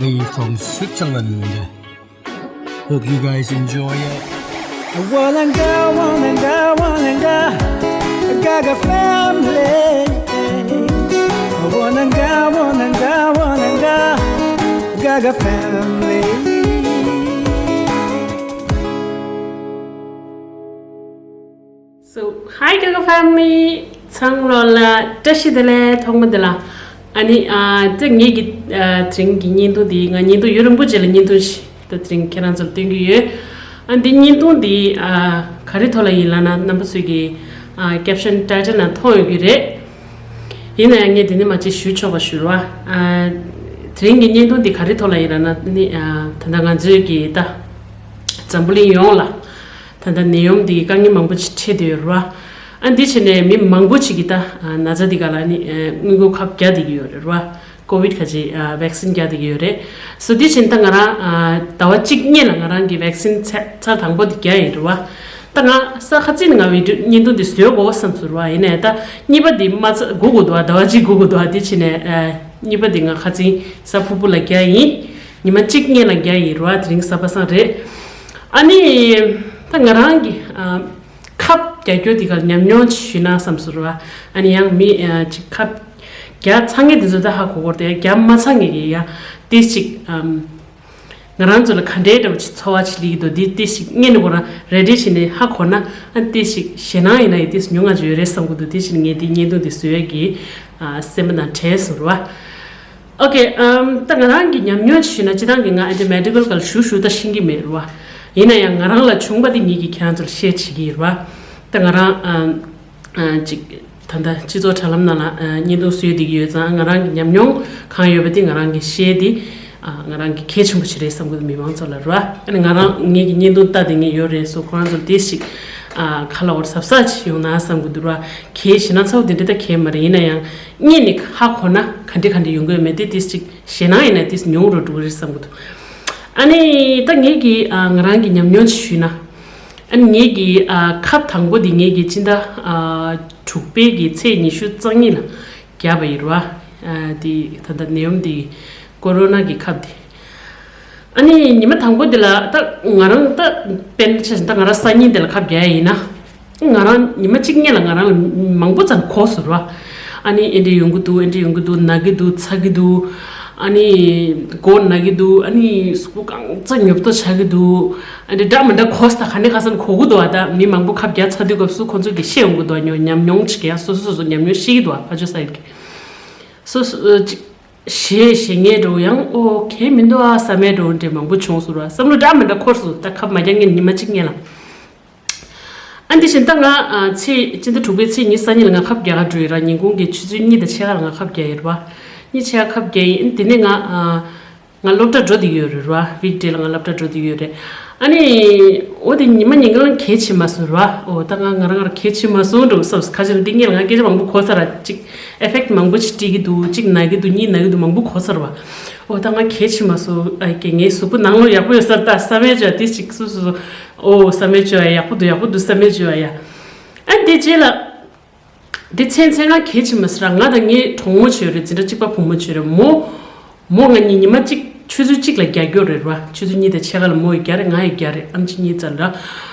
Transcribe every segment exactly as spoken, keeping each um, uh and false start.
Me from Switzerland. Hope you guys enjoy it. Walanga, walanga, walanga, Gaga family. Walanga, walanga, walanga, Gaga family. So, hi Gaga family. ཚང་མ་ལ་བཀྲ་ཤིས་བདེ་ལེགས། ཐོག་མ་དེ་ལ། ཨ་ནི་ཨ་ད་ངེད་ཀྱི་ཨ་དེ་རིང་གི་བརྙན་ཐུང་འདི་ང་བརྙན་ཐུང་ཡུན་རིང་པོ་རྗེས་ལ་བརྙན་ཐུང་ཞིག་ད་དེ་རིང་ཁྱེད་རང་ཚོར་སྟོན་གྱི་ཡོད། ཨ་འདི་བརྙན་ཐུང་འདི་ཨ་ག་རེ་ཐོག་ལ་ཡིན་ལབ་ན། རྣམ་པ་ཚོས་ཀྱི་ཨ་caption title ནང་མཐོང་ཡོད་ཀྱི་རེད། ཡིན་ན་ཡང་ངས་འདི་ནས་མར་ཅིག་ཞུ་ཆོག་པ་ཞུ་རོགས། ཨ་དེ་རིང་གི་བརྙན་ཐུང་འདི་ག་རེ་ཐོག་ལ་ཡིན་ལབ་ན། ཨ་ནི་ཨ་ད་ལྟ་ང་ཚོའི་གི་ད་འཛམ་བུ་གླིང་ཡོངས་ལ། ད་ལྟ་ནད་ཡམས་འདི་དཀའ་ངལ་མང་པོ་ཅིག་འཕྲད་བསྡད་ཡོད་རེད་བ། ཨ་འདི་བྱས་ནས་མི་མང་པོ་ཅིག་གིས་ད་ཨ་ན་ཚ་འདི་ག་ལ་ནི་ཨ་སྔོན་འགོག་ཁབ་རྒྱག་བསྡད་ཀྱི་ཡོད་རེད་བ། ཀོ་བིད་ཁ་ཅིག་ཨ་vaccine རྒྱག་བསྡད་ཀྱི་ཡོད་རེད། སོ་འདི་བྱས་ནས་ད་ང་རང་ཨ་ཟླ་བ་གཅིག་སྔོན་ལ་ང་རང་གི་vaccine ཚ་ཚར་དང་པོ་འདི་རྒྱག་ཡོད་རེད་བ། ད་ང་ས་ཁ་རྩིས་ནས་ང་བི་ཌི་ཡོ་བརྙན་ཐུང་འདི་བཟོས་དགོས་བསམ་སོང་རེད་བ། ཡིན་ནའི་ད་གཉིས་པ་འདི་མ་ཚ་སྒུག་དགོས་འདུག་བ། ཟླ་བ་གཅིག་སྒུག་དགོས་འདུག་བ། འདི་བྱས་ནས་ཨ་གཉིས་པ་འདི་ང་ཁ་རྩིས་གཟའ་ཕུར་བུ་ལ་རྒྱག་ཡིན། ཉི་མ་གཅིག་སྔོན་ལ་རྒྱག་ཡིན་རེད་བ། དེ་རིང་གཟའ་པ་སངས་རེད། ཨ་ནི་ད་ང་རང་གི་ཨ་ཁབ་རྒྱག་རྒྱུ་དེ་གར་ཉམས་མྱོང་ཅིག་ཞུས་ན་བསམ་སོང་ར། ཨ་ནི་ཡང་མི་ཨ་ཅིག་ཁབ་རྒྱག་ཚར་མཁན་དེ་ཚོ་ད་ཧ་གོ་གི་རེད་དེ། རྒྱག་མ་ཚར་མཁན་གྱི་ཡ་ཏིས་ཅིག་ཨམ་ང་རང་ཚོ་ལ་ག་འདྲའི་འདྲ་བོ་ཅིག་ཚོར་བ་ཅིག་སླེབས་ཀྱི་འདུག་འདི་ཏིས་ཅིག་སྔོན་ནས་ཁོ་རང་རེ་ཌི་བྱས་ནས་ཧ་གོ་ན། ཨ་ཏིས་ཅིག་ཞེད་སྣང་ཡིན་ན་ཡང་ཏིས་ཉུང་ང་ཅིག་ཡོད་རེད་བསམ་གི་འདུག་དེ་བྱས་ནས་ངས་འདི་བརྙན་ཐུང་འདི་བཟོ་ཡས་ཀྱི་ཨ་སེམས་པ་དང་བྲལ་སོང་ར་བ། ཨོ་ཁེ། ཨམ་ད་ང་རང་གི་ཉམས་མྱོང་ཅིག་ཞུས་ན། སྤྱིར་བཏང་གི་ང་ཨེ་འདྲ་མེ་ཌི་ཀལ་སྒང་ལ་ཞུ་ཞུ་ད་ཤེས་ཀྱི་མེད་རེད་བ། ཡིན་ན་ཡང་ང་རང་ལ་བྱུང་བ་དེ་ངེད་ཀྱིས་ཁྱེད་རང་ཚོར་ཤེར་བྱེད་ཀྱི་ཡིན་རེད་བ། ད་ང་རང་ཨམ་ཨ་ཅིག་ད་ལྟ་སྤྱི་ཚོགས་དྲ་ལམ་ནང་ལ་ཨ་བརྙན་ཐུང་བཟོས་བསྡད་ཀྱི་ཡོད་ཙང་། ང་རང་གི་ཉམས་མྱོང་གང་ཡོད་པ་དེ་ང་རང་གིས་ཤེར་ཏེ། ཨ་ང་རང་གི་གལ་ཆེན་པོ་ཞིག་རེད་བསམ་གྱི་འདུག་མི་མང་ཚོ་ལ་རེད་བ། ཨ་ནི་ང་རང་ངེད་ཀྱི་བརྙན་ཐུང་ལྟ་བསྡད་མཁན་ཡོད་རེད་སོ། ཁོ་རང་ཚོར་དེ་ཞིག་ཨ་ཁ་ལ་འོར་གཟབ་གཟབ་ཅིག་ཡོང་ན་བསམ་གྱི་འདུག་ར། གལ་ཞེད་སྣང་ཚ་བོ་དེ་འདྲ་ད་གལ་མ་རེད། ཡིན་ན་ཡང་སྔོན་ནས་ཧ་གོ་ན་ག་འདྲ་ག་འདྲ་ཡོང་གི་ཡོད་མེད་དེ་ཏིས་ཅིག་ཞེད་སྣང་ཡིན་ན་ཏིས་ཉུང་རུ་འགྲོ་གི་རེད་བསམ་གྱི་འདུག་ཨ་ནི་ད་ངེད་ཀྱི་ཨ་ང་རང་གི་ཉམས་མྱོང་ཅིག་ཞུས་ན། ཨ་ནི་ངེད་ཀྱི་ཨ་ཁབ་དང་པོ་འདི་ངེད་ཀྱི་སྤྱི་ཟླ་ཨ་དྲུག་པའི་གི་ཚེས་ཉི་ཤུ་རྩ་གཉིས་ལ་བརྒྱབ་པ་ཡིན་རེད་བ། ཨ་འདི་ད་ལྟ་ནད་ཡམས་འདི་ཀོ་རོ་ན་གི་ཁབ་འདི། ཨ་ནི་ཉི་མ་དང་པོ་འདི་ལ་ད་ང་རང་ད་དཔེར་ན་ཆ་བཞག་ན་ད་ང་རང་སང་ཉིན་འདི་ལ་ཁབ་རྒྱག་ཡ་ཡིན་ན། ང་རང་ཉི་མ་གཅིག་སྔོན་ལ་ང་རང་ལ་མང་པོ་ཙམ་གོ་སོང་ར། ཨ་ནི་ཨེ་འདྲ་ཡོང་གི་འདུག་ཨེ་འདྲ་ཡོང་གི་འདུག་ན་གི་འདུག་ཚ་གི་འདུག་ཨ་ནི་མགོ་ན་གི་འདུག་ཨ་ནི་གཟུགས་པོ་གང་ཙམ་ཉོབ་ཏོ་ཆགས་ཀྱི་འདུག་ཨ་འདྲ་འདྲ་མི་འདྲ་གོ་སོང་། ད་ག་ནས་ག་ས་ནས་གོ་གི་འདུག་བ། ད་མི་མང་པོ་ཁབ་རྒྱག་ཚར་དུས་སྐབས་སུ་ཁོང་ཚོ་གིས་བཤད་ཡོང་གི་འདུག་ཉོ་ཉམས་མྱོང་ཅིག་ཡ། སོ་སོ་སོ་སོ་ཉམས་མྱོང་ཤེས་ཀྱི་འདུག་ཕར་ཕྱོགས་ས་ཡོད་ཀྱི། སོ་སོ་ཨ་ཅིག་ཞེས་ཞེས་ངས་འགྲོ་ཡང་ཨོ་གལ་མི་འདུག་ཨ་བསམ་མེད་འགྲོ་འདྲ་མང་པོ་བྱུང་སོང་ར། བསམ་བློ་འདྲ་མི་འདྲ་འཁོར་སོང་། ད་ཁབ་མ་རྒྱག་སྔོན་ཉི་མ་གཅིག་སྔོན་ལ། ཨ་འདི་བཞིན་ད་ང་ཨ་ཚེས་སྤྱི་ཟླ་དྲུག་པའི་ཚེས་ཉི་ཤུ་རྩ་གཉིས་ལ་ང་ཁབ་རྒྱག་ག་འགྲོ་ཡི་ར། ཉིན་གུང་གི་ཆུ་ཚོད་གཉིས་དང་ཕྱེད་ཀ་ལ་ང་ཁབ་རྒྱག་ཡི་ར་བ། གཉིས་ཕྱེད་ཀ་ཁབ་རྒྱག་ཡི། ཨ་དེ་ནས་ང་ཨ་ང་སློབ་གྲྭ་འགྲོ་བསྡད་ཡོད་རེད་ར། ཝིག་ཌེ་ལ་ང་སློབ་གྲྭ་འགྲོ་བསྡད་ཡོད་རེད། ཨ་ནི་འོ་དེ་ཉི་མ་ཉིན་གང་ལ་གལ་ཆེ་མ་སོང་ར་བ། འོ་ད་ང་ང་རང་ང་རང་གལ་ཆེ་མ་སོང་འགྲོ་བསམ་སོང་། ཁ་ཅིག་ལ་འདི་སྔོན་ལ་ང་སྐད་ཆ་མང་པོ་གོ་ཚར་ར། གཅིག་ཨེ་ཕེག་མང་པོ་ཅིག་སྤྲད་ཀྱི་འདུག་གཅིག་ན་གི་འདུག་གཉིས་ན་གི་འདུག་མང་པོ་གོ་ཚར་བ། འོ་ད་ང་གལ་ཆེ་མ་སོང་། ཨ་ཀྱེ་ངའི་གཟུགས་པོ་ནང་ལོགས་ཡག་པོ་ཡོད་ས་རེད། ད་བསམ་ཡས་བྱོས་ཡ་དེ་ཅིག་སུ་སུ་སུ། ཨོ་བསམ་ཡས་བྱོས་ཡ་ཡག་པོ་འདུག་ཡག་པོ་འདུག་བསམ་ཡས་བྱོས་ཡ་ཡ། ཨ་དེ་རྗེས་ལ། དེ་ཚེ་ཚེ་ང་གལ་ཆེ་མ་སོང་ར། ང་དང་ངའི་གྲོགས་མོ་ཅིག་ཡོད་རེད། འཛིན་གྲྭ་གཅིག་པ་བུ་མོ་ཅིག་ཡོད་རེད། མོ་མོ་ང་གཉིས་ཉི་མ་གཅིག་ཆུ་ཚོད་གཅིག་ལ་རྒྱག་རྒྱུ་རེད་ར། ཆུ་ཚོད་གཉིས་དང་ཕྱེད་ཀ་ལ་མོ་ཡི་རྒྱག་རེད། ང་ཡི་རྒྱག་རེད། ཨམ་ཆི་གཉིས་ཙམ་ར།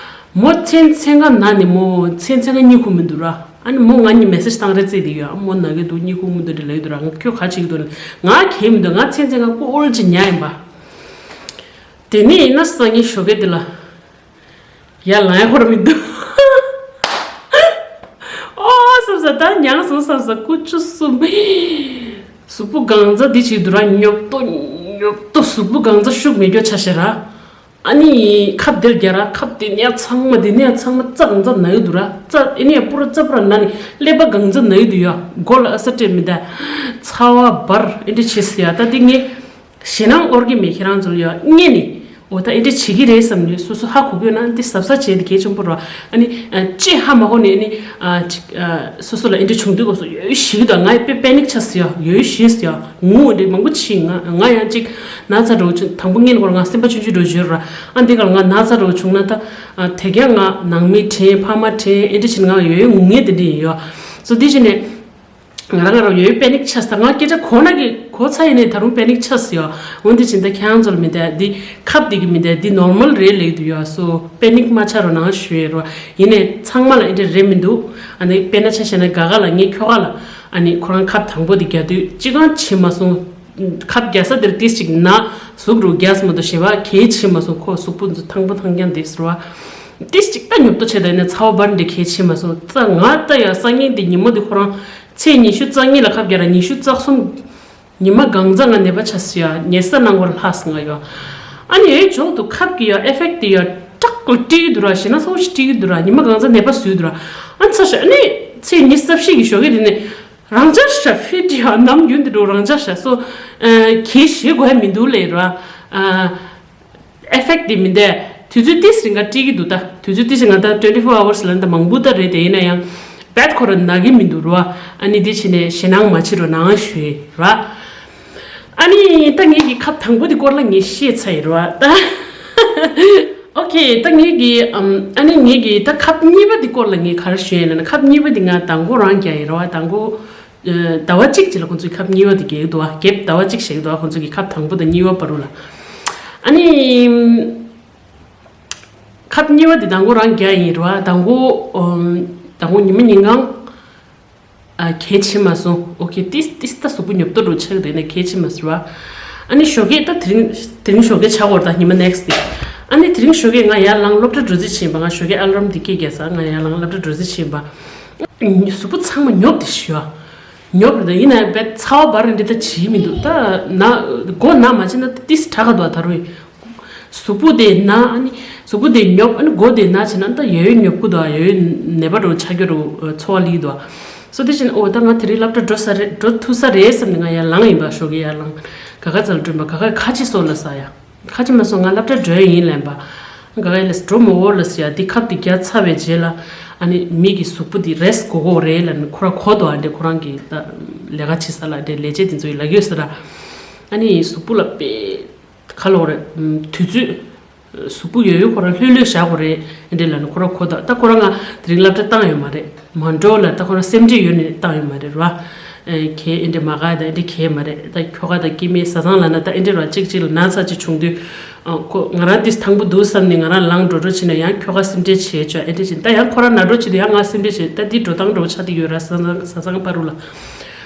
མོ་ཚེ་ཚེ་ང་ན་ནི་མོ་ཚེ་ཚེ་ང་གཉིད་ཁུག་མི་འདུག་ར། ཨ་ནི་མོ་ང་གཉིས་མེ་སེ་ཇི་བཏང་རེ་བརྩིས་བསྡད་ཡོད། ཨ་མོ་ན་གི་འདུག་གཉིད་ཁུག་མི་འདུག་འདྲ་ལབ་ཀྱི་འདུག་ར། ང་ཁྱོད་ག་བྱེད་ཀྱི་འདུག་ལབ། ང་གལ་མི་འདུག་ང་ཚེ་ཚེ་ང་ཀོལ་ཅིག་ཉར་ཡིན་པ། དེ་ནས་ཡིན་ན་སང་ཉིན་ཞོགས་ཀས་འདི་ལ་ཡར་ལངས་ཡ་ཁོ་ར་མི་འདུག་ཨོ་བསམ་ས། ད་མྱངས་སོང་བསམ་ས། ཀུ་ཅོ་གསུམ། གཟུགས་པོ་གང་ཚ་འདི་བྱེད་འདུག་ར། ཉོབ་ཏོ་ཉོབ་ཏོ། གཟུགས་པོ་གང་ཚ་ཤུགས་མེད་རྒྱུ་ཆ་ཤས་ར། ཨ་ནི་ཁབ་དེར་རྒྱག་ར། ཁབ་དེ་ནས་ཚང་མ་དེ་ནས་ཚང་མ་རྩ་གང་ཚ་ན་གི་འདུག་ར། རྩ་ཨེ་ནས་པུ་ར་རྩ་པུ་ར་ན་ནི་ཀླད་པ་གང་ཚ་ན་གི་འདུག་ཡ། མགོ་ལ་ཨ་ས་སྤྲད་མི་འདའ། ཚ་བ་འབར་ཨེ་འདྲ་བྱེད་སྲིད་ཡ། ད་དེ་ངས་ཞེད་སྣང་དབོར་གི་མེད། ཁྱེད་རང་ཚོ་ལ་ཡ་སྔོན་ནས་འོ་ད་ཨེ་འདྲ་བྱེད་ཀྱི་རེད་བསམ་ནས་སོ་སོ་ཧ་གོ་གི་ཡོད་ན་འདི་གཟབ་གཟབ་བྱས་ཏེ་གལ་ཆེན་པོ་རེད་བ། ཨ་ནི་ཅི་ཧ་མ་གོ་ནས་ཨ་ནི་ཅིག་སོ་སོ་ལ་ཨེ་འདྲ་བྱུང་དུས་སྐབས་སུ་ཡོད་ཞིག་དང་། ང་ཡི་པེ་པེ་ནིག་ཆགས་སྲིད་ཡ། ཡོད་ཞིག་ཟེར་ཡ། ངུ་འདྲ་མང་པོ་བྱས། ང་ང་ཡང་ཅིག་ན་ཚ་འདྲ་བོ་བྱུང་། དང་པོ་སྔོན་སྐོར་ང་སེམས་པ་ཆུང་ཆུང་འདྲ་བོ་བྱས་ར། ཨ་འདི་གར་ང་ན་ཚ་འདྲ་བོ་བྱུང་ན་ད་དེ་ག་ང་ནང་མི་དྲན། ཕ་མ་དྲན། ཨེ་འདྲ་བྱས་ན་ང་ཡོད་ཡོད་ངུ་ངེས་དེ་འདྲ་ཡིན་ཡ། སོ་འདི་བྱས་ནས་ ང་རང་ང་རང་ཡོད་པེ་ནིག་ཆགས་ད། ང་སྐད་ཆ་གོ་ན་གི་གོ་ཚ་ཡིན་ནས་ད་རུང་པེ་ནིག་ཆགས་ཡོད། འོན་ཏེ་ཕྱིན་ད་ཁྱེད་རང་ཚོ་ལ་མི་འདའ་འདི་ཁབ་འདི་གི་མི་འདའ་འདི་ནོར་མལ་རེད་ལེགས་དུ་ཡོད། སོ་པེ་ནིག་མ་ཆགས་རོགས་གནང་ཞུ་ཡས་རོ། ཡིན་ནས་ཚང་མ་ལ་ཨེ་འདྲ་རེད་མི་འདུག་ཨ་ནི་དཔེར་ན་ཆ་བཞག་ན་ག་ག་ལ་ངས་ཁྱོ་ག་ལ་ཨ་ནི་ཁོ་རང་ཁབ་དང་པོ་འདི་རྒྱག་དུས་ཅི་གང་བྱེད་མ་སོང་། ཁབ་རྒྱག་ས་དེར་ཏིས་ཅིག་ན་ཟུག་རུ་རྒྱག་མ་གཏོགས་ཞེ་བ་གལ་ཆེ་མ་སོང་། ཁོ་གཟུགས་པོ་ཐང་པོ་ཐང་རྐྱང་འདི་ཟེར་བ་ཏིས་ཅིག་ད་ཉོབ་ཏོ་བྱས་ད་ཡིན་ན་ཚ་བ་འབར་འདི་གལ་ཆེ་མ་སོང་། ད་ང་ད་ཡ་སང་ཉིན་འདི་ཉིན་མོ་འདི་ཁོ་རང་ཚེས་ཉི་ཤུ་རྩ་གཉིས་ལ་ཁབ་རྒྱག་ར་ཉི་ཤུ་རྩ་གསུམ་ཉི་མ་གང་ཙམ་ང་ནད་པ་ཆགས་སོང་ཡ། ཉལ་ས་ནང་གོ་ལྷག་སོང་ང་ཡ། ཨ་ནི་ཨེ་ཇོག་ཏུ་ཁབ་ཀྱི་ཡ་ཨེ་ཕེག་དེ་ཡ་ཏག་ལ་སྤྲིག་གི་འདུག་ར། ཞེ་ན་ཚ་བོ་ཞིག་སྤྲིག་གི་འདུག་ར། ཉི་མ་གང་ཙམ་ནད་པ་བཟོས་འདུག་ར། ཨ་ཚ་ཤ་ཨ་ནི་ཚེས་ཉི་ཤུ་རྩ་བཞི་གི་ཞོགས་ཀས་དེ་ནས་རང་འཇགས་ཤ་ཕི་དེ་ཡ་ནམ་རྒྱུན་དུ་འགྲོ་རང་འཇགས་ཤ་སོ། གལ་ཞེ་དགོས་ཡ་མི་འདུག་ལེ་ར། ཨེ་ཕེག་དེ་མི་འདས་དུས་ཚོད་ཏིས་རིང་ག་སྤྲད་ཀྱི་འདུག་ད། དུས་ཚོད་ཏིས་རིང་ག་ད་twenty four hours ལ་ད་མང་པོ་ད་རེད་དེ། ཡིན་ན་ཡང་བད་ཁོ་ར་ན་གི་མི་འདུག་རོ། ཨ་ནི་དེ་ཕྱིན་ནས་ཞེད་སྣང་མ་བྱེད་རོགས་གནང་ཞུ་ཡི་ར། ཨ་ནི་ད་ངེད་ཀྱི་ཁབ་དང་པོ་དེ་སྐོར་ལ་ངས་བཤད་ཚར་ཡི་རོ། ད་ཨོ་ཁེ། ད་ངེད་ཀྱི་ཨམ་ཨ་ནི་ངེད་ཀྱི་ད་ཁབ་གཉིས་པ་དེ་སྐོར་ལ་ངས་ག་རེ་ཞུ་ཡིན་ལབ་ན། ཁབ་གཉིས་པ་དེ་ང་དང་པོ་རང་རྒྱག་ཡི་རོ། དང་པོ། ཟླ་བ་གཅིག་ཅིག་ལ་ཁོང་ཚོའི་ཁབ་གཉིས་པ་དེ་རྒྱག་གི་འདུག་བ། རྒྱབ་ཟླ་བ་གཅིག་བཞག་གི་འདུག་བ། ཁོང་ཚོ་གི་ཁབ་དང་པོ་དང་གཉིས་པ་བར་ལ། ཨ་ནི། ཁབ་གཉིས་པ་དེ་དང་པོ་རང་རྒྱག་ཡིན་རེད་བ། དང་པོ། དང་པོ་ཉི་མ་ཉིན་གང་། གལ་ཆེ་མ་སོང་། ཨོ་ཁེ། ཏིས་ཏིས་ད་གཟུགས་པོ་ཉོབ་ཏོ་འགྲོ་ཆགས་དེ་ནས་གལ་ཆེ་མ་སོང་བ། ཨ་ནི་ཞོགས་ཀས་ད་དེ་རིང་དེ་རིང་ཞོགས་ཀས་ཆགས་འོར་ད་ཉི་མ་ནེག་སི་ཌེ། ཨ་ནི་དེ་རིང་ཞོགས་ཀས་ང་ཡར་ལངས་སློབ་གྲྭ་འགྲོ་རྩིས་ཕྱིན་པ། ང་ཞོགས་ཀས་ཨ་ལ་རམ་དེ་སྐད་རྒྱག་ས་ང་ཡར་ལངས་སློབ་གྲྭ་འགྲོ་རྩིས་ཕྱིན་པ། གཟུགས་པོ་ཚང་མ་ཉོབ་དེ་ཤི་བ། ཉོབ་རེད་ད། ཡིན་ན་ཡང་བད་ཚ་བ་འབར་རེད་འདི་ད་བྱེད་མི་འདུག་ད་ན་མགོ་ན་མ་བྱེད་ན་ད་ཏིས་དྲག་ག་འདུག་ད་རུང་། གཟུགས་པོ་དེ་ན་ཨ་ནི་གཟུགས་པོ་དེ་ཉོབ་ཨ་ནི་མགོ་དེ་ན་བྱེད་ན་ད་ཡོད་ཡོད་ཉོབ་ཀུ་འདུག་ཡོད་ཡོད་ནད་པ་འགྲོ་ཆ་རྒྱུ་རུ་ཚོ་བ་ལི་འདུག་སོ་དེ་བཞིན་ཨོ་ད་ང་དེ་རིང་སློབ་གྲྭ་འགྲོ་ས་རེད། འགྲོ་ཐུབ་ས་རེད་བསམ་ནས་ང་ཡར་ལངས་ཡིན་པ། ཞོགས་ཀས་ཡར་ལངས་ག་ག་ཚལ་བསྐྲུན་པ་ག་ག་ཁ་ཆེ་སོ་ལ་ས་ཡ། ཁ་ཅིག་མ་སོང་ང་སློབ་གྲྭ་འགྲོ་ཡིན་ལན་པ། ག་ག་ལས་འགྲོ་མི་འོར་ལ་ཟེར་ཡ། འདི་ཁབ་འདི་རྒྱག་ཚར་བའི་རྗེས་ལ་ཨ་ནི་མི་གི་གཟུགས་པོ་འདི་རེས་དགོས་གོ་རེད་ལ་ནི་ཁོ་ར་གོ་དོ་ཨ་འདྲེ་ཁོ་རང་གི་ད་ལས་ཀ་བྱེད་ས་ལ་འདྲེ་ལས་བྱེད་འདི་ཚོ་ཡི་ལ་གིོས་ཟེར་ར། ཨ་ནི་གཟུགས་པོ་ལ་དཔེ་ག་ལོ་རེད། དུས་ཚོད་གཟུགས་པོ་ཡོད་ཡོད་ཁོ་ར་ལྷོད་ལྷོད་བཞག་གོ་རེད་ཨ་འདྲེ་ལ་ནི་ཁོ་ར་གོ་དོ། ད་ཁོ་ར་ང་དེ་རིང་སློབ་གྲྭ་བཏང་ཡོད་མ་རེད། མ་འགྲོ་ལ་ད་ཁོ་རང་སེམས་ཁྲལ་ཡོད་ནས་བཏང་ཡོད་མ་རེད་ར། ཨེ་གས་ཨེ་འདྲེ་མ་ག་ད་ཨེ་འདྲེ་གས་མ་རེད། ད་ཁྱོ་ག་ད་སྐྱེ་དམན་བཟའ་ཚང་ལ་ན་ད་ཨེ་འདྲེ་ར་གཅིག་གཅིག་ལ་ན་ཚ་གཅིག་བྱུང་དུས། ཨ་ཁོ་ང་རང་དེ་དང་པོ་འདུག་བསམ་ནས་ང་རང་ལངས་འགྲོ་འགྲོ་བྱེད་ན་ཡང་ཁྱོ་ག་སེམས་ཁྲལ་བྱེད་ཆོག་ཨེ་འདྲེ་བྱེད་ད་ཡང་ཁོ་རང་ན་འགྲོ་བྱེད་དུས་ཡང་ང་སེམས་ཁྲལ་བྱེད་ད་འདི་འགྲོ་སྟངས་འགྲོ་ཆ་དེ་ཡོད་ར་བཟའ་ཚང་བཟའ་ཚང་པ་རུ་ལ།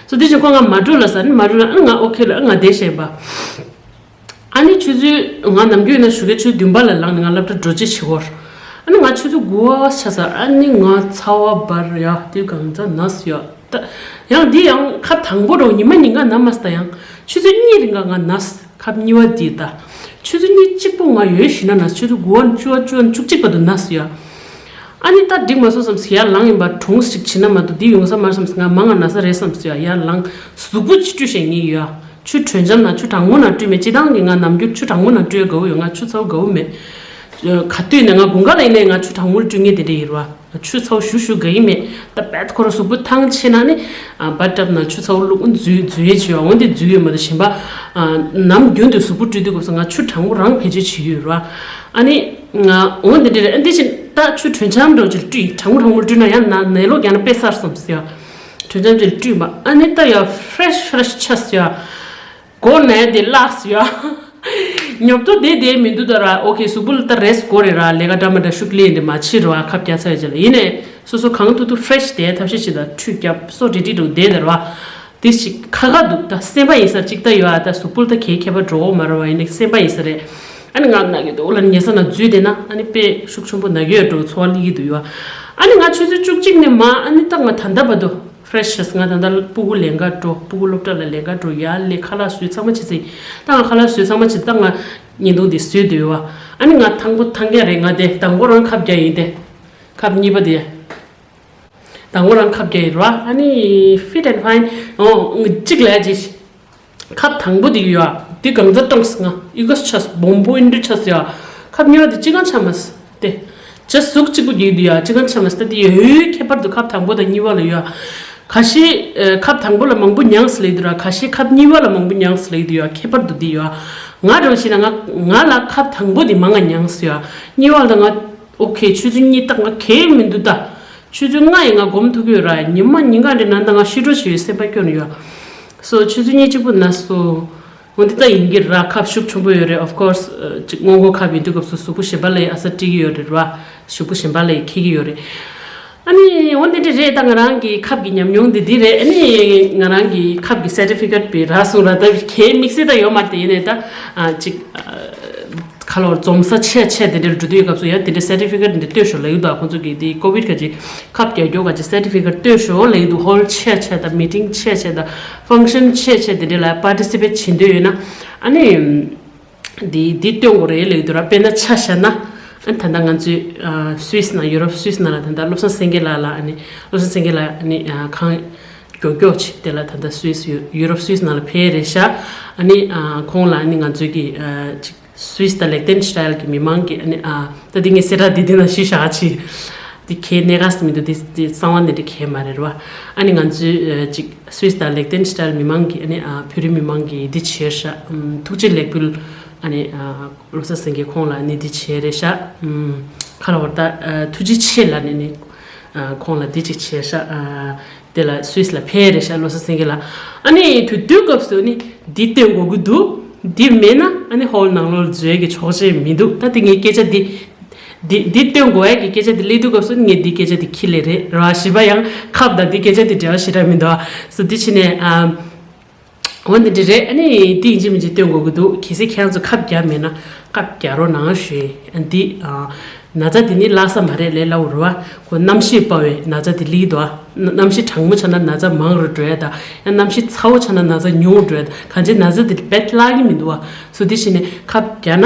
སོ་དེ་བཞིན་ཁོ་ང་མ་འགྲོ་ལ་ཟ་ནི་མ་འགྲོ་ལ་ཨ་ང་ཨོ་ཁེ་ལ་ཨ་ང་བསྡད་བཞིན་པ། ཨ་ནི་ཆུ་ཚོད་ང་ནམ་རྒྱུན་ན་ཞོགས་ཀས་ཆུ་ཚོད་བདུན་པ་ལ་ལངས་ནས་ང་སློབ་གྲྭ་འགྲོ་རྩིས་བྱེད་སྐོར། ཨ་ནི་ང་ཆུ་ཚོད་དགུ་པ་ཆགས་ས་ཨ་ནི་ང་ཚ་བ་འབར་ཡ་དེ་གང་ཚ་ན་སུ་ཡ། ད་ཡང་འདི་ཡང་ཁབ་དང་པོ་རོ་ཉི་མ་ཉིན་གང་ན་མ་སུ་ད་ཡང་ཆུ་ཚོད་གཉིས་རིང་ག་ང་ན་སུ་ཁབ་གཉིས་པ་འདི་ད། ཆུ་ཚོད་གཉིས་གཅིག་པོ་ང་ཡོད་ཞུ་ན་ན་སུ་ཆུ་ཚོད་དགུ་པ་བཅུ་པ་བཅུ་པ་བཅུ་གཅིག་པ་དུ་ན་སུ་ཡ། ཨ་ནི་ད་འགྲིག་མ་སོང་བསམ་སི་ཡར་ལངས་ཡིན་པ་གྲོངས་ཤིག་བྱིན་ན་མ་གཏོགས་འདི་ཡོང་ས་མ་བསམ་སི་ང་མང་ང་ན་ས་རེད་བསམ་སི་ཡ་ཡར་ལངས་གཟུགས་པོ་ཅི་སྤྲུལ་ཞིག་ངེས་ཡོད་ཨ། ཆུ་དྲོད་འཇམ་ན་ཆུ་གྲང་མོ་ན་སྤྲུལ་མེད་སྤྱི་བཏང་གི་ང་ནམ་རྒྱུན་ཆུ་གྲང་མོ་ན་སྤྲུལ་དགའ་བོ་ཡོད། ང་ཆུ་ཚ་བོ་དགའ་བོ་མེད། ག་དུས་ནས་ང་དགུན་ཁ་ལ་ཡིན་ནའི་ང་ཆུ་གྲང་མོ་ལ་སྤྲུལ་ངེས་དེ་འདྲ་ཡིན་ར། ཆུ་ཚ་བོ་ཞུ་ཞུ་དགའ་ཡི་མེད། ད་བད་ཁོ་ར་གཟུགས་པོ་ཐང་ཆད་ན་ནི། བད་ཏབ་ན་ཆུ་ཚ་བོ་བླུགས་འཛུལ་འཛུལ་ཡས་བྱོས་འོན་ཏེ་འཛུལ་ཡོད་མ་གཏོགས་གཞན་པ། ནམ་རྒྱུན་དུ་གཟུགས་པོ་སྤྲུལ་དུས་སྐབས་སུ་ང་ཆུ་གྲང་མོ་རང་བེད་སྤྱོད་བྱེད་ཀྱི་ཡོད་ར། ཨ་ནི། འོན་དེ་འདྲ་རེད་ཨ་འདི་ཕྱིན་ད་ཆུ་དྲོད་འཇམ་འདྲ་བོ་ཅིག་སྤྲུལ་གྲང་མོ་གྲང་མོ་སྤྲུལ་ན་ཡང་ན་ནད་ལོག་རྒྱག་ན་དཔེ་གསར་སོང་ཟེར་ཡ། དྲོད་འཇམ་ཅིག་སྤྲུལ་མ་ཨ་ནི་ད་ཡ་ཕ་རེ་ཤི་ཕ་རེ་ཤི་ཆ་ཟེར་ཡ། མགོ་ནས་དེ་བརླགས་སོང་ཡ། ཉོབ་ཏོ་བསྡད་བསྡད་མི་འདུག་ད་ར། ཨོ་ཁེ་གཟུགས་པོ་ལ་ད་རེས་དགོས་རེད་ར། ལས་ཀ་འདྲ་མ་འདྲ་ཤུགས་ལས་འདི་མ་བྱེད་ར། ཁབ་རྒྱག་ཚར་བའི་རྗེས་ལ་ཡིན་ནས་སོ་སོ་གང་ཐུབ་ཐུབ་ཕ་རེ་ཤི་བསྡད་ཐབས་ཤེས་བྱེད་ད། ཁྲུས་བརྒྱབ་སོ་རི་ཏི་འགྲོ་བསྡད་ད་ར། དེ་ཞིག་ཁ་ཁ་འདུག་ད་སེམས་པ་ཡིན་ས་ཅིག་ད་ཡོད་ཨ། ད་གཟུགས་པོ་ལ་ད་གའི་ཁྱད་པར་འགྲོ་འོ་མ་ར་བ་ཡིན་ནས་སེམས་པ་ཡིན་ས་རེད། ཨ་ནི་ང་ན་གི་འདུག་ལ་ཉལ་ས་ན་འཛུལ་བསྡད་ན་ཨ་ནི་དཔེ་ཤུགས་ཆེན་པོ་ན་གི་ཡོད་འགྲོ་ཚོར་བ་སླེབས་ཀྱི་འདུག་ཡོད་ཨ། ཨ་ནི་ང་ཆུ་ཚོད་བཅུ་གཅིག་ནས་མ་ཨ་ནི་ད་ང་ད་ལྟ་བར་དུ། ཕ་རེ་ཤི་ང་ད་ལྟ་སྤུ་གུ་ལེན་ག་འགྲོ་སྤུ་གུ་སློབ་གྲྭ་ལ་ལེན་ག་འགྲོ་ཡ་ལས་ཁ་ལག་བཟོས་ཚང་མ་བྱེད་ཚེ་ད་ང་ཁ་ལག་བཟོས་ཚང་མ་བྱེད་ད་ང་བརྙན་ཐུང་འདི་བཟོས་འདོད་བ། ཨ་ནི་ང་ཐང་པོ་ཐང་རྒྱ་རེད། ང་དེ་དང་པོ་རང་ཁབ་རྒྱག་ཡིན་ཏེ། ཁབ་གཉིས་པ་དེ། དང་པོ་རང་ཁབ་རྒྱག་ཡིན་ར། ཨ་ནི་fit and fine ཨོ་གཅིག་ལས་ཅི། ཁབ་དང་པོ་དེ་ཡོད་ཨ། དེ་གང་ཚ་གཏོང་སི་ང་ཨི་གོ་ཆ་སི་བོམ་པོ་ཨིན་འདྲི་ཆ་སི་ཡ། ཁབ་གཉིས་པ་དེ་ཅི་གང་ཆ་མ་སི་ཏེ། ཇ་ཟུག་གཅིག་པུ་རྒྱུག་དུས་ཡ་གཅིག་གང་ཆ་མ་སྟེ་དེ་ཡོད་ཁྱད་པར་དུ་ཁབ་དང་པོ་དང་གཉིས་པ་ལ་ཡོད། ཁ་ཤས་ཁབ་དང་པོ་ལ་མང་པོ་མྱངས་སུ་ལེགས་དུས་ར་ཁ་ཤས་ཁབ་གཉིས་པ་ལ་མང་པོ་མྱངས་སུ་ལེགས་དུས་ཡ་ཁྱད་པར་དུ་འདི་ཡོད། ང་རང་བྱས་ན་ང་ང་ལ་ཁབ་དང་པོ་དེ་མང་ང་མྱངས་སུ་ཡ། གཉིས་པ་ལ་ང་ཨོ་ཁེ་ཆུ་ཚོད་གཉིས་ཏག་ང་གས་མི་འདུག་ད། ཆུ་ཚོད་ལྔ་ཡི་ང་སྒོམ་ཐུག་གི་ཡོད་ར། ཉི་མ་ཉིན་གང་འདྲ་ན་ད་ང་ཤི་འགྲོ་ཞེས་སེམས་པ་སྐྱོ་ནས་ཡོད། སོ་ཆུ་ཚོད་གཉིས་གཅིག་པུ་ན་སོ། འོ་འདི་ལྟ་ཡིན་གྱི་ར། ཁབ་ཤུགས་ཆེན་པོ་ཡོད་རེད། of course ཅིག་སྔོན་འགོག་ཁབ་ཡིན་དུས་སྐབས་སུ་གཟུགས་པོ་གཞན་པ་ལ་ཡི་ཨ་ས་སྤྲད་ཀྱི་ཡོད་རེད་ར། གཟུགས་པོ་གཞན་པ་ལ་ཡི་འཁྱེར་གྱི་ཡོད་རེད། ཨ་ནི་འོ་འདི་འདྲ་རེད། ད་ང་རང་གི་ཁབ་ཀྱི་ཉམས་མྱོང་འདི་འདི་རེད། ཨ་ནི་ང་རང་གི་ཁབ་ཀྱི་certificate་པའི་ར་སོང་ར། ད་གའི་དམིགས་བསལ་ད་ཡོད་མ་རེད། དེ་ཡིན་ནའི་ད་ཨ་ཅིག་ཨ། ཁ་ལོར་འཛོམས་ས་ཆེ་ཆེ་དེ་འདྲར་འགྲོ་དུས་སྐབས་སུ་ཡང་དེ་འདྲའི་certificate་འདི་སྟོན་ཤོག་ལབ་ཡོད་དོ། ཁོང་ཚོ་གིས་དེ་ཀོ་བིཌ་ག་ཅིག་ཁབ་རྒྱག་རྒྱུ་ག་ཅིག་certificate་སྟོན་ཤོག་ལབ་ཡོད་དོ། ཧོལ་ཆེ་ཆེ་དང་meeting་ཆེ་ཆེ་དང་function་ཆེ་ཆེ་དེ་འདྲ་ལ་participate་བྱེད་འདོད་ཡོད་ན་ཨ་ནི་དེ་དེ་སྟོན་དགོས་རེད་ལབ་ཡོད་དོ་ར། དཔེར་ན་ཆ་བཞག་ན་ཨ་ནི་ད་ལྟ་ང་ཚོའི་Swiss་ནང་Europe Swiss་ནང་ལ་ད་ལྟ་བློ་བཟང་སེང་གེ་ལགས་ལ་ཨ་ནི་བློ་བཟང་སེང་གེ་ལགས་ཨ་ནི་གང་མགྱོགས་མགྱོགས་ཆེ་དེ་ལ་ད་ལྟ་Swiss Europe Swiss་ནང་ལ་ཕེབས་རེད་ཤག་ཨ་ནི་ཁོང་ལ་ཨ་ནི་ང་ཚོའི་གི་ཅིག Swiss་དང་Liechtenstein་གི་མི་མང་གི་ཨ་ནི་ཨ་ད་འདི་ངས་གསལ་བསྒྲགས་འདི་འདི་ནང་ཞུས་བཞག་ཅིག་འདི་ཁའི་གནད་འགག་མི་འདུག་འདི་འདི་གསང་བ་འདི་འདྲ་གའི་མ་རེད་ར། ཨ་ནི་ང་ཚོའི་ཅིག་Swiss་དང་Liechtenstein་མི་མང་གི་ཨ་ནི་ཨ་བོད་རིགས་མི་མང་གི་འདི་བྱས་ཤག་ཐུགས་རྗེ་ལེགས་འབུལ། ཨ་ནི་ཨ་བློ་བཟང་སེང་གེ་ཁོང་ལ་ཨ་ནི་འདི་བྱས་རེད་ཤག་ཁ་ལ་བར་ད་ཐུགས་རྗེ་ཆེ་ལ་ནི་ནི་ཁོང་ལ་འདི་ཅིག་བྱས་ཤག་དེ་ལ་Swiss་ལ་ཕེབས་རེད་ཤག་བློ་བཟང་སེང་གེ་ལགས། ཨ་ནི་དུས་དུས་སྐབས་སུ་ནི་འདི་སྟོན་དགོས་ཀྱི་འདུག་འདི་མེད་ན་ཨ་ནི་ཧོལ་ནང་ལོགས་འཛུལ་གྱི་ཆོག་མཆན་མི་འདུག་ད་དེ་ངའི་སྐད་ཆ་འདི་འདི་འདི་སྟོན་དགོས་ཡ་གི་སྐད་ཆ་འདི་སླེབས་དུས་སྐབས་སུ་ངས་འདི་སྐད་ཆ་འདི་ཁྱི་ལས་རེད་ར། བཞི་པ་ཡང་ཁབ་དང་འདི་སྐད་ཆ་འདི་འབྲེལ་བ་ཞེ་དྲག་མི་འདུག་སོ་འདི་ཕྱི་ནས་ཨ། འོ་འདི་འདྲ་རེད། ཨ་ནི་འདི་ཡིན་གཅིག་མིན་གཅིག་སྟོན་དགོས་ཀྱི་འདུག་གལ་སྲིད་ཁྱེད་རང་ཚོ་ཁབ་བརྒྱབ་མེད་ན་ཁབ་རྒྱག་རོགས་གནང་ཞུ། འདི་ཨ་ན་ཚ་འདི་ནི་ལགས་ས་མ་རེད་ལས་སླ་བོ་རེད་བ། ཁོ་གནམ་གཤིས་དཔའ་བའི་ན་ཚ་འདི་ལིག་དོ། གནམ་གཤིས་གྲང་མོ་ཆགས་ན་ན་ཚ་མང་རུ་འགྲོ་ཡ་ད། ཡང་གནམ་གཤིས་ཚ་བོ་ཆགས་ན་ན་ཚ་ཉུང་རུ་འགྲོ་ཡ་ད། གང་ཅི་ན་ཚ་འདི་རྦད་བརླག་གི་མི་འདུག་བ། སོ་འདི་བྱས་ནས་ཁབ་རྒྱག་ན་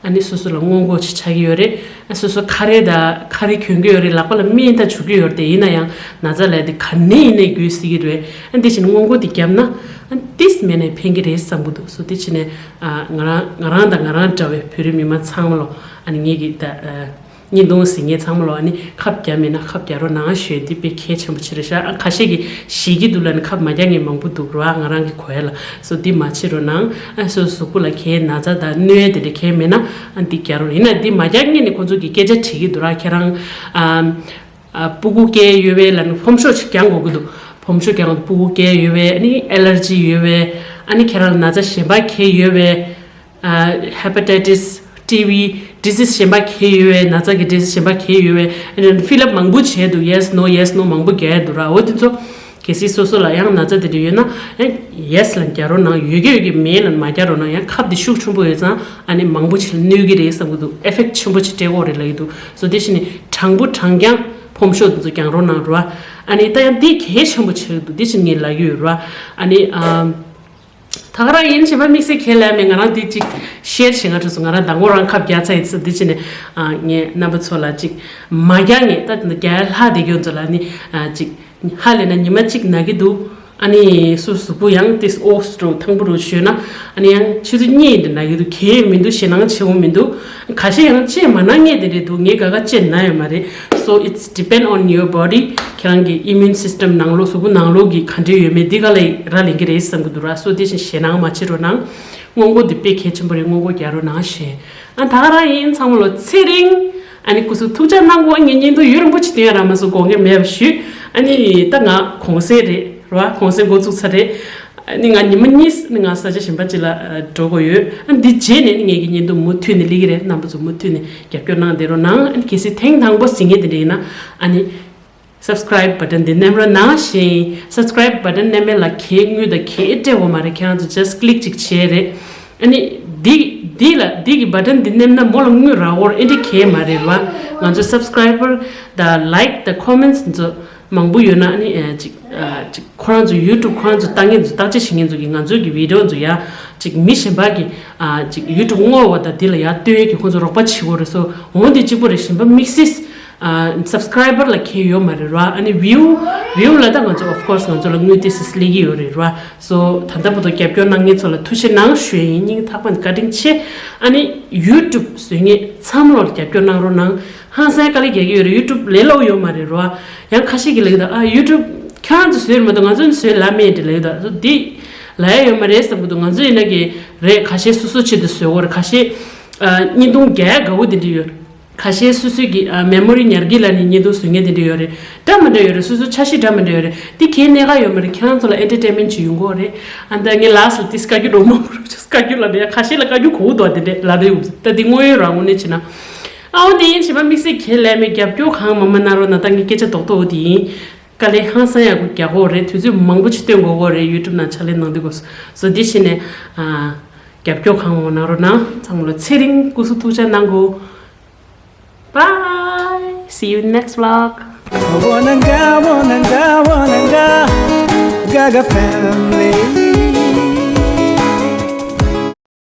ཨ་ནི་སོ་སོ་ལ་སྔོན་འགོག་ཅིག་ཆགས་ཀྱི་ཡོད་རེད། ཨ་སོ་སོ་ཁ་རས་ད་ཁ་རས་གྱོན་གྱི་ཡོད་རེད། ལག་པ་ལ་སྨན་ད་བྱུག་གི་ཡོད་རེད། དེ་ཡིན་ན་ཡང་ན་ཚ་ལབ་དེ་ག་ནས་ཡིན་ནའི་འགོས་སྲིད་ཀྱི་རེད། ཨ་འདི་བྱས་ནས་སྔོན་འགོག་འདི་བརྒྱབ་ན་ཨ་ཏིས་མེད་ནས་ཕན་གྱི་རེད་བསམ་གྱི་འདུག་སོ་འདི་བྱས་ནས་ཨ་ང་རང་ང་རང་དང་ང་རང་འདྲ་བའི་བོད་རིགས་མི་མང་ཚང་མ་ལོ་ཨ་ནི་ངེད་ཀྱི་ད་ཨ་བརྙན་ཐུང་གཟིགས་མཁན་ཚང་མ་ལོ་ཨ་ནི་ཁབ་བརྒྱབ་མེད་ན་ཁབ་རྒྱག་རོགས་གནང་ཞུ། འདི་དཔེ་གལ་ཆེན་པོ་ཆེ་རེད་ཤག་ཨ་ཁ་ཤས་ཀྱིས་ཞེད་ཀྱི་འདུག་ལབ་ནས་ཁབ་མ་རྒྱག་མཁན་མང་པོ་འདུག་ར། ང་རང་གི་གོ་ཡ་ལ། སོ་འདི་མ་བྱེད་རོགས་གནང་། ཨ་སོ་གཟུགས་པོ་ལ་གའི་ན་ཚ་དང་གནོད་དེ་འདྲ་གའི་མེད་ན་ཨ་འདི་རྒྱག་རོགས། ཡིན་ན་འདི་མ་རྒྱག་མཁན་ནི་ཁོང་ཚོ་གི་སྐད་ཆ་དྲིས་ཀྱི་འདུག་ར། ཁྱེད་རང་ཨ་ཨ་སྤུ་གུ་སྐྱེས་ཡོད་པའི་ལ་ནི་ཕོམ་ཤོག་ཅིག་རྒྱག་དགོས་ཀྱི་འདུག་ཕོམ་ཤོག་རྒྱག་དགོས་འདུག་སྤུ་གུ་སྐྱེས་ཡོད་པའི་ཨ་ནི་ཨེ་ལར་ཇི་ཡོད་པའི་ཨ་ནི་ཁྱེད་རང་ལ་ན་ཚ་གཞན་པ་གའི་ཡོད་པའི། ཨ་hepatitis T B disease གཞན་པ་གའི་ཡོད་པའི། ན་ཚ་གི་disease གཞན་པ་གའི་ཡོད་པའི། ཨ་ནི་fill up་མང་པོ་བྱས་འདུག yes no yes no མང་པོ་རྒྱག་ཡ་འདུག་ར། འོ་དེ་ཚོ་གལ་སྲིད་སོ་སོ་ལ་ཡང་ན་ཚ་དེ་འདྲ་ཡོད་ན་ཨ་yes་ལ་རྒྱག་རོགས་གནང་། ཡོད་ཀྱི་ཡོད་ཀྱི་མེད་ལ་མ་རྒྱག་རོགས་གནང་། ཡང་ཁབ་དེ་ཤུགས་ཆེན་པོ་ཡོད་ཙང་ཨ་ནི་མང་པོ་ཞིག་ལ་གནོད་ཀྱི་རེད་བསམ་གྱི་འདུག effect་ཆེན་པོ་ཞིག་སྤྲད་ཀྱི་ཡོད་རེད་ལབ་ཀྱི་འདུག་སོ་དེ་བཞིན་ནི་གྲང་པོ་གྲང་རྐྱང་ཕོམ་ཤོག་དེ་ཚོ་རྒྱག་རོགས་གནང་ར། ཨ་ནི་ད་ཡང་འདི་གལ་ཆེན་པོ་ཆགས་ཀྱི་འདུག་དེ་བཞིན་ངས་ལབ་ཀྱི་ཡོད་ར། ཨ་ནི་ཨམ། ད་ག་རང་ཡིན་གཞན་པ་དམིགས་བསལ་ཁས་ལེན་མེད། ང་རང་འདི་གཅིག་ཤེར་བྱེད་ང་འགྲོ་སོང་། ང་རང་མདང་དགོང་རང་ཁབ་རྒྱག་ཚར་ཡིན་ཙང་འདི་བྱས་ནས་ཨ་ངས་རྣམ་པ་ཚོ་ལ་གཅིག་མ་རྒྱག་ངས་ད་དེ་འདྲ་རྒྱག་ཡ་ལྷག་བསྡད་ཀྱི་ཡོད་ཚོ་ལ་ནི་ཨ་གཅིག་ཧ་ལས་ན་ཉི་མ་གཅིག་ན་གི་འདུག་ཨ་ནི་སུ་གཟུགས་པོ་ཡང་ཏིས་ཨོ་སི་འགྲོ་ཐང་པོ་རུ་ཞོན་ན་ཨ་ནི་ཡང་ཆུ་ཚོད་གཉིས་འདི་ན་གི་འདུག་གལ་མི་འདུག་ཞེད་སྣང་ཆེ་བོ་མི་འདུག་ཁ་ཤས་ཡང་ཅེས་མ་ན་ངས་དེ་འདྲ་འདུག་ངས་ག་ག་ཅེས་ན་ཡོད་མ་རེད། So it's depend on your body. ཁྱེད་རང་གི་immune system་ནང་ལོགས་གཟུགས་པོ་ནང་ལོགས་ཀྱི་ག་འདྲ་ཡོད་མེད་འདི་ག་ལ་རག་ལས་ཀྱི་རེད་བསམ་གྱི་འདུག་ར། So་དེ་བཞིན་ཞེད་སྣང་མ་བྱེད་རོགས་གནང་། སྔོན་འགོག་འདི་དཔེ་གལ་ཆེན་པོ་རེད། སྔོན་འགོག་རྒྱག་རོགས་གནང་ཞེས། ཨ་ད་ག་རང་ཡིན་ཚང་མ་ལོ་ཚེ་རིང་ཨ་ནི་སྐུ་གཟུགས་ཐུགས་ཅག་གནང་དགོས། ངས་བརྙན་ཐུང་ཡུན་རིང་པོ་ཅིག་བསྟན་ཡ་རག་མ་སོང་། དགོངས་འགལ་མེད་པ་ཞུ། ཨ་ནི་ད་ང་གུང་སེང་རེད་ར། གུང་སེང་འགོ་བཙུགས་ཚར་རེད། ཨ་ནི་ང་ཉི་མ་གཉིས་ནི་ང་ས་ཆ་གཞན་པ་ཅིག་ལ་འགྲོ་དགོས་ཡོད། ཨ་འདི་རྗེས་ནས་ནི་ངེད་ཀྱི་བརྙན་ཐུང་མུ་མཐུད་ནས་སླེབས་ཀྱི་རེད། རྣམ་པ་ཚོ་མུ་མཐུད་ནས་རྒྱབ་སྐྱོར་གནང་བསྡད་རོགས་གནང་། ཨ་ནི་གལ་སྲིད་ཐེངས་དང་པོ་གཟིགས་མཁན་དེ་འདྲ་ཡིན་ན་ཨ་ནི་subscribe button་འདི་མནན་རོགས་གནང་ཞེས། subscribe button་མནན་མེད་ལ་གའི་དངུལ་དང་གའི་སྤྲད་དགོས་མ་རེད། ཁྱེད་རང་ཚོ་just click་ཅིག་བྱས་རེད། ཨ་ནི་འདི་འདི་ལ་འདི་གི་button་འདི་མནན་ན་མོ་ལ་དངུལ་རག་འོར་ཨེ་འདྲ་གའི་མ་རེད་བ། ང་ཚོ་subscriber་དང་like་དང་comments་ཚོ་མང་པོ་ཡོད་ན་ཨ་ནི་ཨ་ཅིག་ཨ་ཅིག་ཁོ་རང་ཚོ་YouTube་ཁོ་རང་ཚོ་ལྟ་མཁན་ཚོ་བརྟག་དཔྱད་བྱེད་མཁན་ཚོ་གིས་ང་ཚོའི་གི་video་ཚོ་ཡ་ཅིག་མི་གཞན་པ་གི་ཨ་ཅིག་YouTube་བསྔོག་པ་དང་འདི་ལ་ཡ་སྟོན་ཡས་ཀྱི་ཁོ་ཚོ་རོགས་པ་བྱེད་དགོས་རེད། སོ་འོ་འདི་གཅིག་པོ་རེད། གཞན་པ་དམིགས་བསལ་ཨ་subscriber་ལ་གལ་ཡོད་མ་རེད་ར། ཨ་ནི་view view་ལ་ད་ང་ཚོ་of course་ང་ཚོ་ལ་དངུལ་ཏོག་ཙམ་སླེབས་ཀྱི་ཡོད་རེད་ར། སོ་ད་ལྟ་བར་དུ་རྒྱབ་སྐྱོར་གནང་མཁན་ཚོ་ལ་ཐུགས་རྗེ་གནང་ཞུ་ཡས་ཡིན། སྙིང་ཐག་པ་ནས་བཀའ་དྲིན་ཆེ། ཨ་ནི་YouTube་བཟོ་མཁན་ཚང་མ་ལ་རྒྱབ་སྐྱོར་གནང་རོགས་གནང་། ཧང་སང་དཀའ་ལས་རྒྱག་གི་ཡོད་རེད། YouTube་ལས་སླ་པོ་ཡོད་མ་རེད་ར། ཡང་ཁ་ཤས་ཀྱིས་ལབ་ཀྱི་འདུག་ཨ་YouTube་ཁྱེད་རང་ཚོ་བཟོས་རེད་མ་གཏོགས་ང་ཚོ་བཟོས་ལབ་མེད་དེ་ལབ་ཀྱི་འདུག་འདི་ལབ་ཡ་ཡོད་མ་རེད་བསམ་གྱི་འདུག་ང་ཚོ་ཡིན་ན་གི་རེད། ཁ་ཤས་སོ་སོ་ཆེད་དུ་བཟོས་ཡོད་རེད། ཁ་ཤས་ཨ་བརྙན་ཐུང་རྒྱག་ཡ་དགའ་པོ་དེ་འདྲ་ཡོད། ཁ་ཤས་སོ་སོའི་གི་ཨ་མེ་མོ་རི་ཉར་གི་ལ་ནི་བརྙན་ཐུང་བཟོ་མཁན་དེ་འདྲ་ཡོད་རེད། འདྲ་མི་འདྲ་ཡོད་རེད། སོ་སོ་འཆར་གཞི་འདྲ་མི་འདྲ་ཡོད་རེད། དེ་གའི་གནད་འགག་ཡོད་མ་རེད། ཁྱེད་རང་ཚོ་ལ་ཨེན་ཊར་ཊེན་མེན་ཊི་ཅིག་ཡོང་གི་རེད། ཨ་ད་ངས་ལཱ་སི་ཊི་ལ་ཏིས་བཀའ་བརྒྱུད་རོགས་མང་པོ་རོགས་བྱས། བཀའ་བརྒྱུད་ལ་ནི་ཡ་ཁ་ཤས་ལ་བཀའ་བརྒྱུད་གོ་འདུག་དེ་འདྲས་ལབ་རེད། ད་དེ་དངོས་ཡོད་རང་ངོས་ནས་བྱས་ན། ཨའོ་དེ་ཡིན་བྱས་པ་དམིགས་བསལ་ཁས་ལེན་མེད། རྒྱབ་སྐྱོར་གང་མང་མང་གནང་རོགས་གནང་། ད་ངས་སྐད་ཆ་རྡོག་རྡོག་དེ་ཡིན། དཀའ་ལས་ཧང་སང་ཡག་པོ་རྒྱག་དགོས་རེད། དུས་ཚོད་མང་པོ་ཅིག་སྟོན་དགོས་ཀྱི་རེད། ཡུ་ཊུབ་ནང་ཕྱག་ལས་གནང་དུས་སྐབས་སུ། སོ་དེ་བྱས་ནས་ཨ་རྒྱབ་སྐྱོར་གང་མང་མང་གནང་རོགས་གནང་། ཚང་མ་ལ་ཚེ་རིང་སྐུ་གཟུགས་ཐུགས་ཅག་གནང་དགོས། Bye. See you next vlog. Wananga, wananga, wananga, Gaga family.